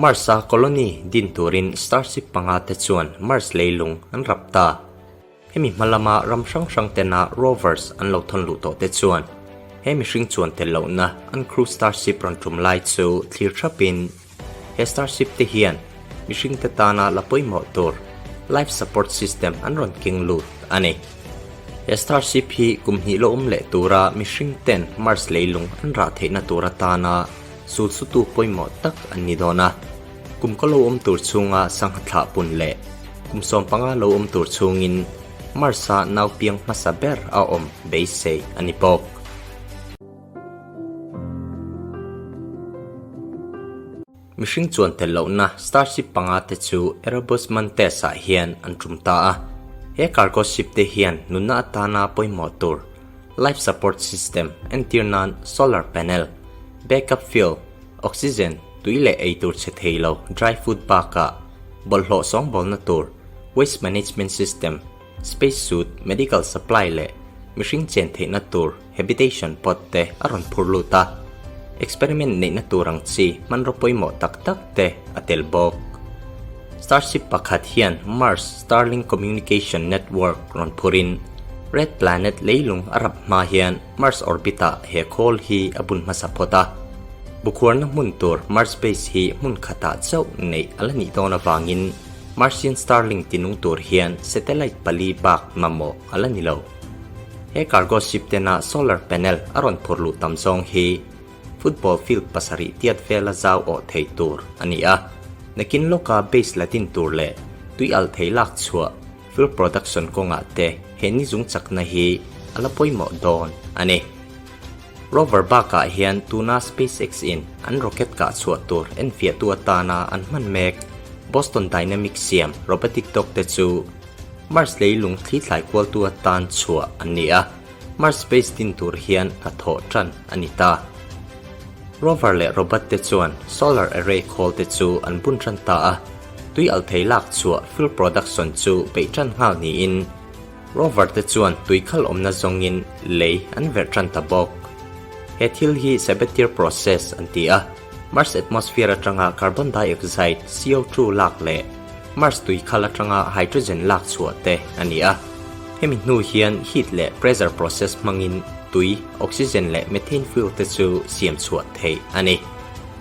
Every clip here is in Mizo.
Mars-a colony din turin Starship pangate chuan Mars leilung an rap ta. Hemi hma lama ram hrang hrang tena rovers an lo thawn luh tawh te chuan he mihring chuan tel lohna an crew Starship rawn tum lai chu thlir thapin he Starship te hian mihring te tana la pawimawh tur life support system an rawn keng lut a ni. He Starship hi kum hnih lo awm leh tura mihring ten Mars leilung an rah theihna tur atana sulsutu pawimawh tak an ni dawn a. Kum ka lo awm tur chhunga sangha thlah pun leh kum 15 lo awm tur chhungin Mars-a nau piang hmasa ber a awm beisei a ni bawk. Mihring chuan tel lohna Starship panga te chu Erebus Montes-ah hian an tum ta a. He cargo ship te hian nunna atana pawimawh tur life support system entir nan solar panel, backup fuel, Oxygen, tui leh ei tur chhe thei lo, dry food bakah bawlhhlawh sawngbawlna tur, waste management system, space suit, medical supply leh mihring chen theihna tur habitation pod te a rawn phur lut a. Experiment neihna tur ang chi hmanraw pawimawh tak tak te a tel bawk. Starship pakhat hian Mars Starlink Communication Network rawn phurin Red Planet leilung a rap hma hian Mars orbit-ah he khawl hi a bun hmasa phawt a. Bukhuarna hmun tur Mars base hi hmun khatah chauh neih a la nih dawn avangin Martian Starlink tinung tur hian satellite pali bak mamawh a la ni lo. He cargo ship tena solar panel a rawn phur luh tam zawng hi football field pasarih tiat vela zau awh thei tur a ni a. Nakin lawka base la din tur leh tui alh thei lak chhuah fuel production kawngah te he ni zung chakna hi a la pawimawh dawn a ni. Rover bakah hian tuna SpaceX in an rocket kah chhuah tur enfiahtu atana an hman mek Boston Dynamics siam robotic dog te chu Mars leilung thli thlai kualtu atan chhuah an ni a, Mars base din tur hian hnathawh tan a ni ta. Rover leh robot te chuan solar array khawl te chu an bun tan ta a, tui alh thei lak chhuah fuel production chu beih tan nghal niin Rover te chuan tui khal awmna zawngin lei an verh tan ta bawk. He thil hi Sabatier process an ti a, Mars atmosphere atanga carbon dioxide, CO2, lak leh Mars tui khal atanga hydrogen lak chhuah te a ni a. Hemi hnu hian heat leh pressure process hmangin tui, oxygen leh methane fuel te chu siam chhuah theih a ni.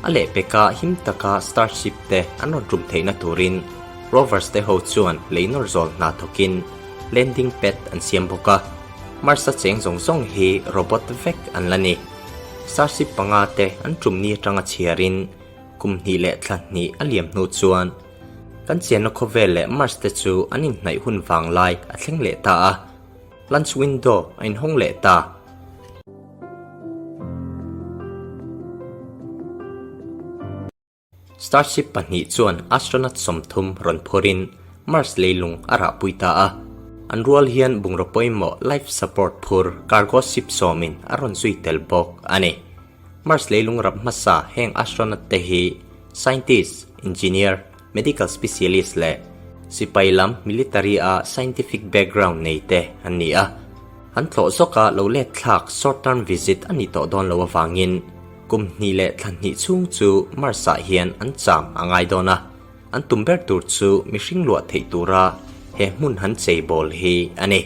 A lehpeka him taka Starship te an rawn tum theihna turin Rovers te ho chuan lei nawr zawl hna thawkin landing pad an siam bawk a, Mars-a cheng zawng zawng hi robot vek an la ni. Starship panga te an tum ni atanga chhiarin kum hnih leh thla hnih a liam hnu chuan kan chianna khawvel leh Mars te chu an inhnaih hun vang lai a thleng leh ta a, launch window a inhawng leh ta. Starship pahnih chuan astronaut 30 rawn phurin Mars leilung a rahpui ta a. An rual hian bungraw pawimawh life support phur cargo ship sawmin a rawn zui tel bawk a ni. Mars leilung rap hmasa heng astronaut te hi scientist, engineer, medical specialist leh sipai lam military a scientific background nei te an ni a. An tlawh zawka lo let thlak short term visit a ni tawh dawn lo avangin Kum hnih leh thla hnih chhung chu Mars-ah hian an cham a ngai dawn a, an tum ber tur chu mihring luah theih tura he hmun han chei bawl hi a ni.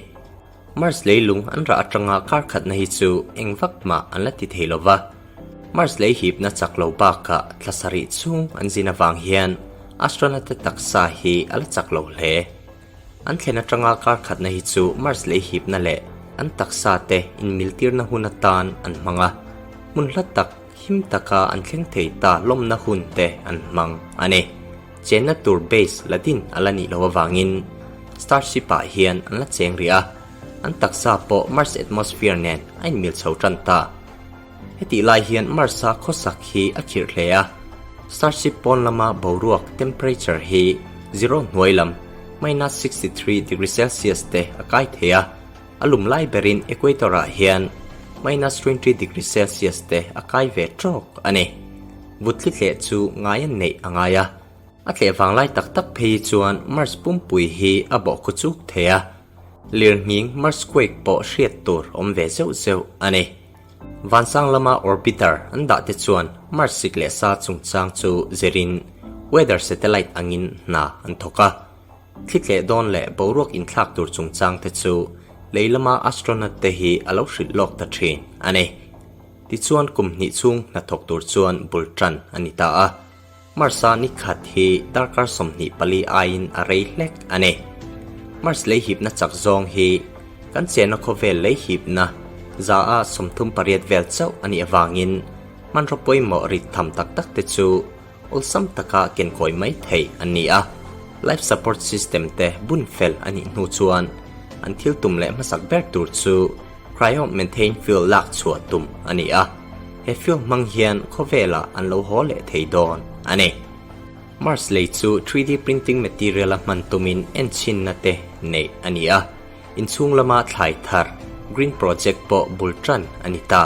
Mars leilung an rah atanga kar khatna hi chu eng vak mah an la ti thei lo va, Mars lei hipna chak lo bakah thla sarih chhung an zin avang hian astronaut-te taksa hi a la chak lo hle. An thlen atanga kar khatna hi chu Mars lei hipna leh an taksa te inmiltirna hun atan an hmang a, hmun hla tak him taka an thleng thei ta lawmna hun te an hmang a ni. Chenna tur base la din a la nih loh avangin Starship-ah hian an la cheng rih a, an taksa pawh Mars atmosphere nen a inmil chho tan ta. Hetih lai hian Mars-a khawsak hi a khirh hle a, Starship pawn lama boruak temperature hi zero hnuai lam, minus 63 degree Celsius te a kai thei a, a lum lai berin equator-ah hian minus 20 degree Celsius te a kai ve tawk a ni. Vutthli tleh chu ngai an neih a ngai a, a tleh vang lai tak tak phei chuan Mars pumpui hi a bawh khaw chuk thei a, lirnghing Marsquake pawh hriat tur awm ve zeuh zeuh a ni. Vansang lama orbiter an dah te chuan Mars sik leh sa chungchang chu zirin Weather satellite angin hna an thawk a. Thli tleh dawn leh boruak inthlak tur chungchang te chu lei lama astronaut te hi a lo hrilh lawk ta thin a ni. Tichuan kum hnih chhung hnathawk tur chuan bul tan a ni ta a. Mars-a ni khat hi darkar 24 aiin a rei hlek a ni. Mars lei hipna chak zawng hi kan chenna khawvel lei hipna za-a 38 vel chauh a nih avangin hmanraw pawimawh rit tham tak tak te chu awlsam taka kenkawi mai theih an ni a. Life support system te bun fel a nih hnu chuan an thil tum leh hmasak ber tur chu cryo-methane fuel lak chhuah tum a ni a. He fuel hmang hian khawvelah an lo haw leh thei dawn a ni. Mars lei chu 3D printing material a hman tumin enchhinna te neih a ni a. Inchhung lama thlai thar, Green Project pawh bul tan a ni ta.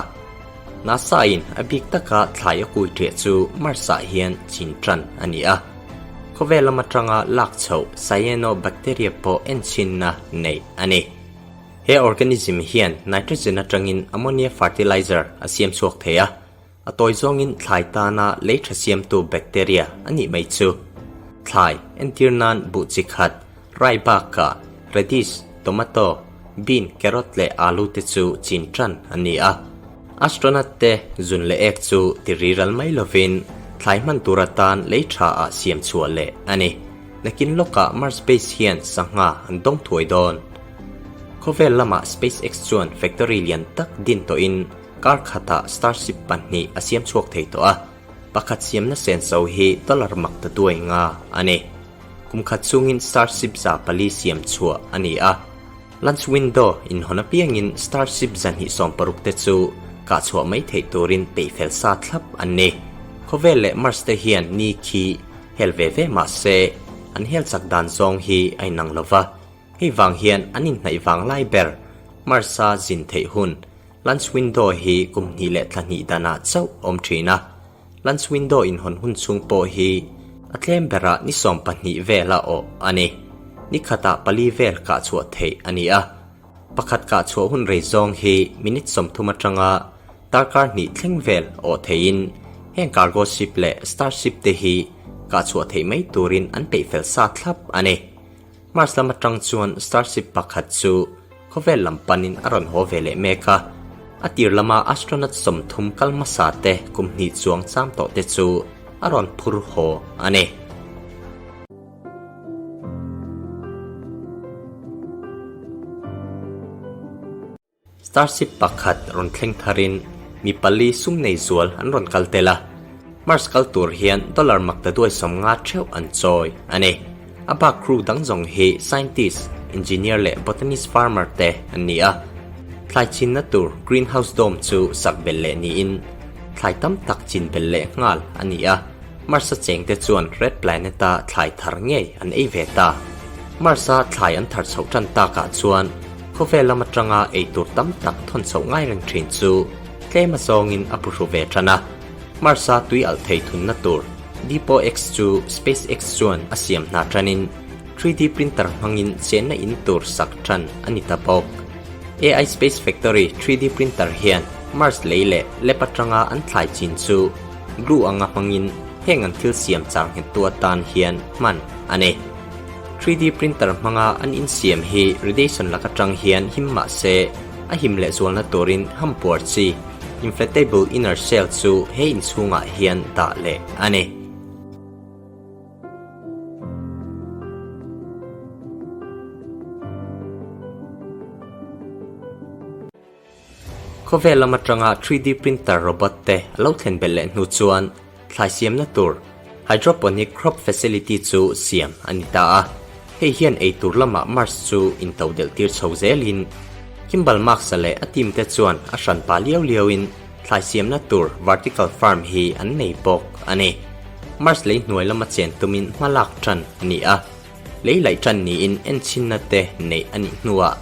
NASA-in a bik taka thlai a kui ṭiah chu Mars-ah hian chin tan a ni a. Khawvel lam aṭanga lak chhoh cyanobacteria pawh enchhinna neih a ni. He organism hian nitrogen aṭangin ammonia fertilizer a siam chhuak thei a. A tawi zawngin thlai tana lei tha siamtu bacteria a nih mai chu. Thlai, entir nan buh chi khat, rai bakah radish, tomato, bean, carrot leh alu te chu chin tan an ni a. Astronaut te zun leh ek chu ti riral mai lovin thlai hman tur atan lei tha ah siam chhuah leh a ni. Nakin lawkah Mars base hian sangha an dawng thuai dawn. Khawvel lamah SpaceX chuan factory lian tak din tawhin Kar khatah Starship pahnih a siam chhuak thei tawh a, pakhat siamna senso hi dollar mak ta duai nga a ni. Kum khat chungin Starship 400 siam chhuah a ni a, launch window inhawn apiangin Starship 260 te chu kah chhuah mai theih turin peih fel sa thlap an ni. Khawvel leh Mars te hian ni khi hel ve ve mah se, an hel chak dan zawng hi a inang lo va, hei vang hian an inhnaih vang lai ber Mars-a zin theih hun Launch window hi kum hnih leh thla hnih danah chauh awm thin a, launch window inhawn hun chhung pawh hi a tlem berah ni 12 vela awh a ni. Ni khatah pali vel kah chhuah theih a ni a, pakhat kah chhuah hun rei zawng hi minute 30 atanga darkar hnih thleng vel awh theihin heng cargo ship leh starship te hi kah chhuah theih mai turin an peih fel sa thlap a ni. Mars lam atang chuan Starship pakhat chu khawvel lam panin a rawn haw ve leh mek a. A tir lama astronaut 30 kal hmasa te kum hnih chuang cham tawh te chu a rawn phur haw a ni. Starship pakhat rawn thleng tharin mi pali sum nei zual an rawn kal tel a, Mars kal tur hian dollar mak ta duai 50 theuh an chawi a ni. A bak crew dang zawng hi scientist, engineer leh botanist farmer te an ni a. Thlai chinna tur greenhouse dome chu sak belh leh niin thlai tam tak chin belh leh nghal a ni a. Mars-a chengte chuan Red Planet-a thlai thar ngei an ei ve ta. Mars-a thlai an thar chhoh tan takah chuan khawvel lam atanga ei tur tam tak thawn chhoh ngai reng thin chu tlem a zawngin a phuhru ve tan a. Mars-a tui alh thei thunna tur Depot-X chu SpaceX chuan a siam hna tanin 3D printer hmangin chenna in tur sak tan a ni ta bawk. AI Space Factory 3D printer hian Mars lei leh lep atanga an thlai chin chu glue anga hmangin heng an thil siam char nghet tu atan hian hman a ni. 3D printer hmanga an insiam hi radiation lak atang hian him mah se a him leh zualna turin hampuar chi inflatable inner shell chu he inchhungah hian dah leh a ni. Khawvel lam atanga 3D printer robot te a lo thlen belh leh hnu chuan thlai siamna tur hydroponic crop facility chu siam a ni ta a. Hei hian ei tur lamah Mars chu into delh tir chho zelin Kimbal Marks-a leh a team te chuan a hran pa liau liauin thlai siamna tur vertical farm hi an nei bawk a ni. Mars lei hnuai lama chen tumin hma lak tan a ni a. Lei laih tan niin enchinna te neih a nih hnuah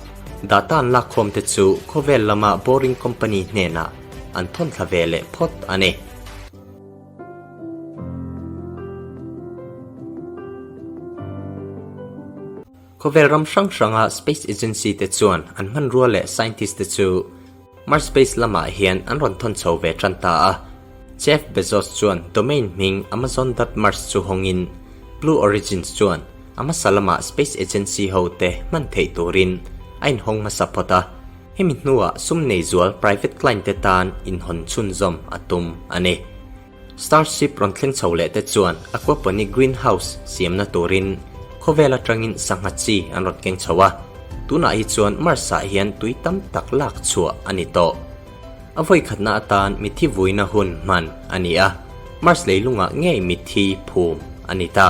data an lakkhawm te chu khawvel lama Boring Company hnenah an thawn thla ve leh phawt a ni. Khawvel ram hrang hranga space agency te chuan an hmanrua leh scientist te chu Mars base lamah hian an rawn thawn chho ve tan ta a. Jeff Bezos chuan domain hming Amazon dot Mars chu hawngin Blue Origins chuan a hmasa lamah space agency ho te hman theih turin a inhawng hmasa phawt a, hemi hnuah sum nei zual private client te tan inhawn chhunzawm a tum a ni. Starship rawn thleng chho leh te chuan aquaponic greenhouse siamna turin khawvel atangin sangha chi an rawn keng chho a, tunah hi chuan Mars-ah hian tui tam tak lak chhuah a ni tawh. A vawikhatna atan mitthi vuina hun hman a ni a, Mars leilungah ngei mitthi phum a ni ta.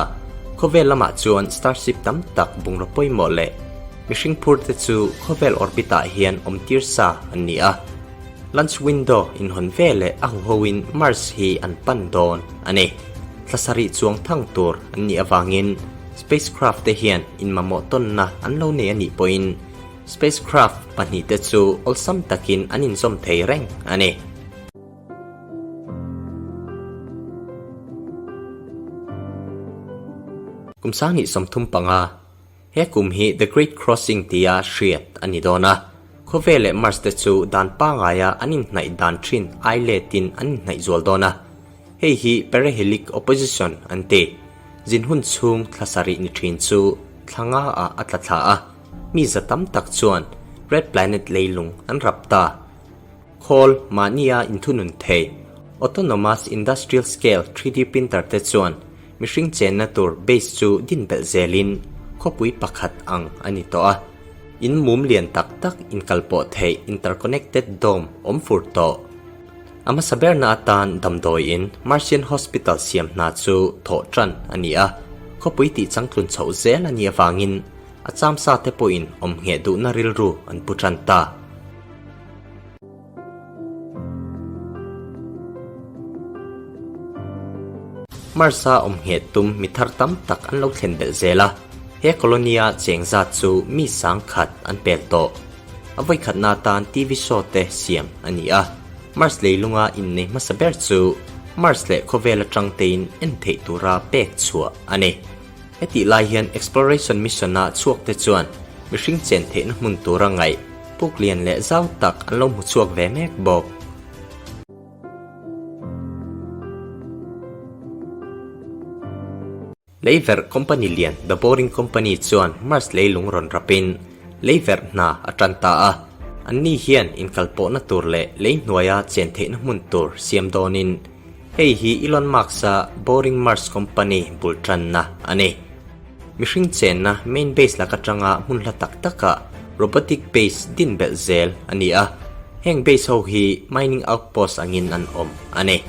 Khawvel lamah chuan Starship tam tak bungraw pawimawh leh mihring phur te chu khawvel orbit-ah hian awm tir sa an ni a. Launch window inhawn ve leh a huhoin Mars hi an pan dawn a ni. Thla sarih chuang thang tur an nih avangin spacecraft te hian inmamawh tawnna an lo nei a nih pawhin spacecraft pahnihte chu awlsam takin an inzawm thei reng a ni. Kum 2035. He kum hi The Great Crossing tia hriat a ni dawn a, khawvel leh Mars te chu dan pangaia an inhnaih dan thin ai letin an inhnaih zual dawn a. Hei hi perihelic opposition an ti. Zin hun chhung thla sarih ni thin chu thla nga ah a tla thla a, mi za tam tak chuan Red Planet leilung an rap ta. Khawl mahnia inthunun thei, autonomous industrial scale 3D printer te chuan mihring chenna tur base chu din belh zelin khawpui pakhat ang a ni tawh a. In mum lian tak tak inkalpawh theih interconnected dome awm fur tawh. A hmasa berna atan damdawiin Martian Hospital siam hna chu thawh tan a ni a, khawpui tih changtlun chhoh zel a nih avangin a chamsa te pawhin awm ngheh duhna rilru an pu tan ta. Mars-a awm ngheh tum mi thar tam tak an lo thlen belh zel a, he colony-a cheng zat chu mi 10,000 an pel tawh. A vawikhatna atan TV show te siam a ni a, Mars leilunga innei hmasa ber chu Mars leh khawvel atang tein en theih tura pek chhuah a ni. Hetih lai hian exploration mission-a chhuak te chuan mihring chen theihna hmun tura ngaih puk lian leh zau tak an lo hmu chhuak ve mek bawk. Leiverh company lian The Boring Company chuan Mars leilung rawn rapin leiverh hna a tan ta a. Anni hian inkalpawhna tur leh lei hnuaia chen theihna hmun tur siam dawnin Hei hi Elon Musk-a Boring Mars Company bul tanna a ni. Mihring chenna main base lak atanga hmun hla tak takah robotic base din belh zel a ni a, heng base ho hi mining outpost angin an awm a ni.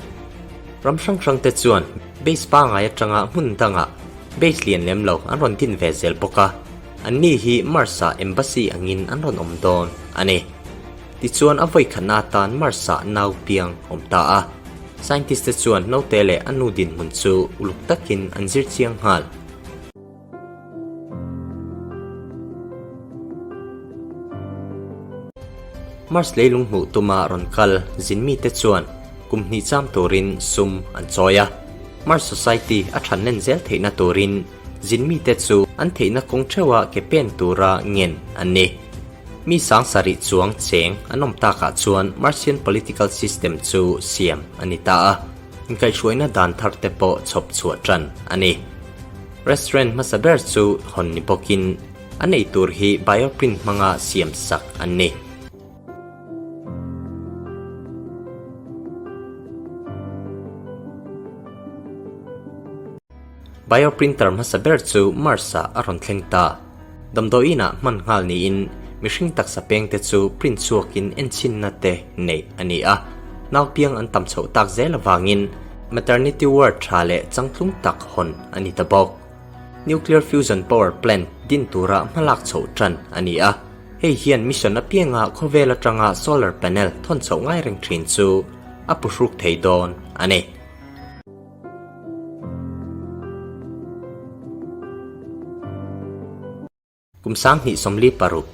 Ram hrang hrang te chuan base pangai atanga hmun dangah base lian lem lo an rawn din ve zel bawk a, anni hi Mars-ah embassy angin an rawn awm dawn a ni. Tichuan a vawikhatna atan Mars-ah nau piang awm ta a. Scientist te chuan naute leh a nu dinhmun chu uluk takin an zir chiang nghal. Mars leilung hmuh tuma rawn kal zin mite chuan kum hnih cham turin sum an chawi a. Mars Society a than len zel theihna turin zin mite chu an theihna kawng theuha ke pen tura ngen an ni. Mi 7000 chuang cheng an awm takah chuan Martian political system chu siam a ni ta a, inkaihhruaina dan thar te pawh chhawp chhuah tan a ni. Restaurant hmasa ber chu hawn ni bawkin a nei tur hi bioprint hmanga siam sak an ni. Bioprinter hmasa ber chu Mars-ah a rawn thleng ta. Damdawiinah hman nghal niin mihring taksa pengte chu print chhuakin enchhinna te neih a ni a. Naupiang an tam chhoh tak zel avangin maternity ward tha leh changtlung tak hawn a ni ta bawk. Nuclear fusion power plant din tura hmalak chhoh tan a ni a. Hei hian mission apianga khawvel atanga solar panel thawn chhoh ngai reng thin chu a puhruk thei dawn a ni. Kum 2026,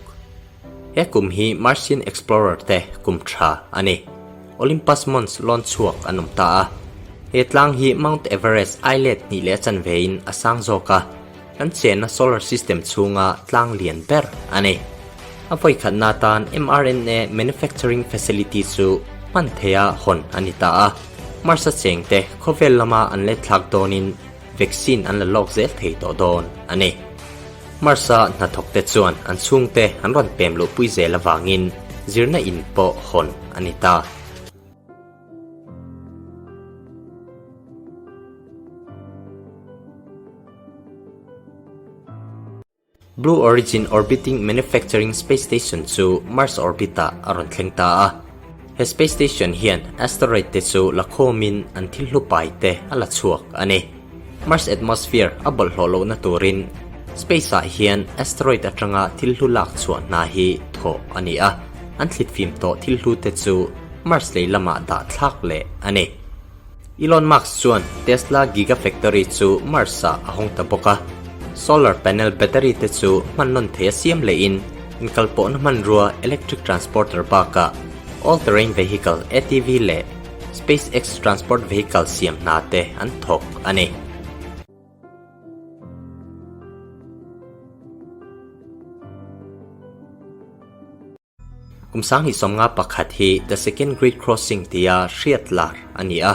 He kum hi Martian Explorer te kum tha a ni. Olympus Mons lawn chhuak an awm ta a. He tlang hi Mount Everest ai let hnih leh a chanvein a sang zawk a, kan chenna solar system chhunga tlang lian ber a ni. A vawikhatna atan mRNA manufacturing facility chu hman theiha hawn a ni ta a. Mars-a chengte khawvel lama an let thlak dawnin vaccine an la lawk zel thei tawh dawn a ni. Mars-a hnathawkte chuan an chhungte an rawn pem luhpui zel avangin zirna in pawh hawn a ni ta. Blue Origin Orbiting Manufacturing Space Station chu Mars orbit-ah a rawn thleng ta a. He space station hian asteroid te chu la khawmin an thil hlu pai te a la chhuak a ni. Mars atmosphere a bawlhhlawh lohna turin space-ah hian asteroid atanga thil hlu lak chhuah hna hi thawh a ni a, an thlitfim tawh thil hlu te chu Mars lei lamah dah thlak leh a ni. Elon Musk chuan Tesla Gigafactory chu Mars-ah a hawng ta bawk a, solar panel battery te chu hman nawn thei a siam lehin inkalpawhna hmanrua electric transporter bakah all-terrain vehicle, ATV, leh SpaceX transport vehicle siam hna te an thawk a ni. Kum 2051 hi The Second Great Crossing tia hriat lar a ni a,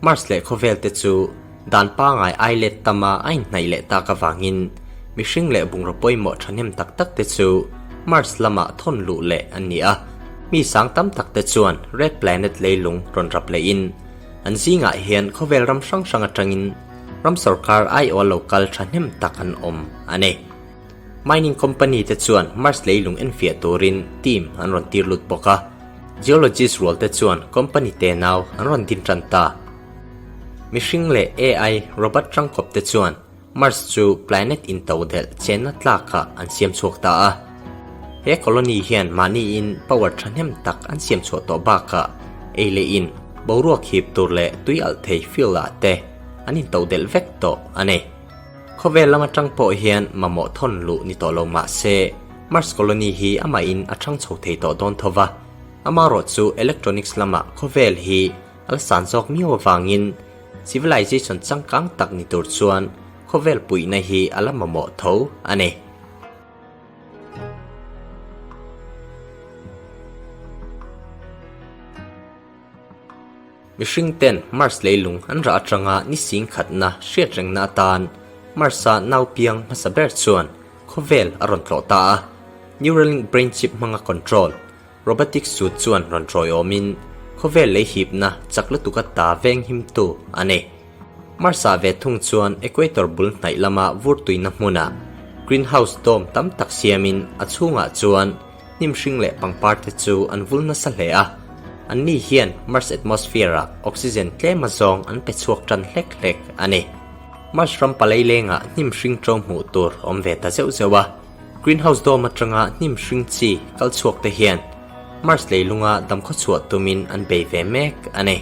Mars leh khawvel te chu dan pangai ai let tama a inhnaih leh tak avangin mihring leh bungraw pawimawh thahnem tak tak te chu Mars lamah thawn luh leh an ni a, mi sang tam tak te chuan Red Planet leilung rawn rap lehin an zingah hian khawvel ram hrang hrang atangin ram sorkar aiawh lo kal thahnem tak an awm a ni. Mining company te chuan Mars leilung enfiah turin team an rawn tir lut bawk a, geologist rual te chuan company tenau an rawn din tan ta. Mihring leh AI robot tangkawp te chuan Mars chu planet intodelh chenna tlakah an siam chhuak ta a. He colony hian mahniin power thahnem tak an siam chhuah tawh bakah ei leh in, boruak hip tur leh tui alh thei fuel ah te an intodelh vek tawh a ni. Khawvel lam atang pawh hian mamawh thawn luh ni tawh lo mah se, Mars colony hi amahin a thang chho thei tawh dawn tho va. Amarawh chu electronics lamah khawvel hi a la san zawk miau avangin civilization changkang tak ni tur chuan khawvel puihna hi a la mamawh tho a ni. Mihring ten Mars leilung an rah atanga ni sing khatna hriat rengna atan Mars-a nau piang hmasa ber chuan khawvel a rawn tlawh ta a. Neuralink brain chip hmanga control, robotic suit chuan rawn tawiawmin khawvel lei hipna chak lutuk ata veng himtu a ni. Mars-ah ve thung chuan equator bul hnaih lama vur tuina hmunah greenhouse dome tam tak siamin a chhungah chuan hnim hring leh pangpar te chu an vul nasa hle a. Anni hian Mars atmosphere-ah oxygen tlem azawng an pe chhuak tan hlek hlek a ni. Mars ram palei lengah hnim hring ṭo hmuh tur awm ve ta zeuh zeuh a. Greenhouse dome atanga hnim hring chi kal chhuak te hian Mars leilunga damkhaw chhuah tumin an bei ve mek a ni.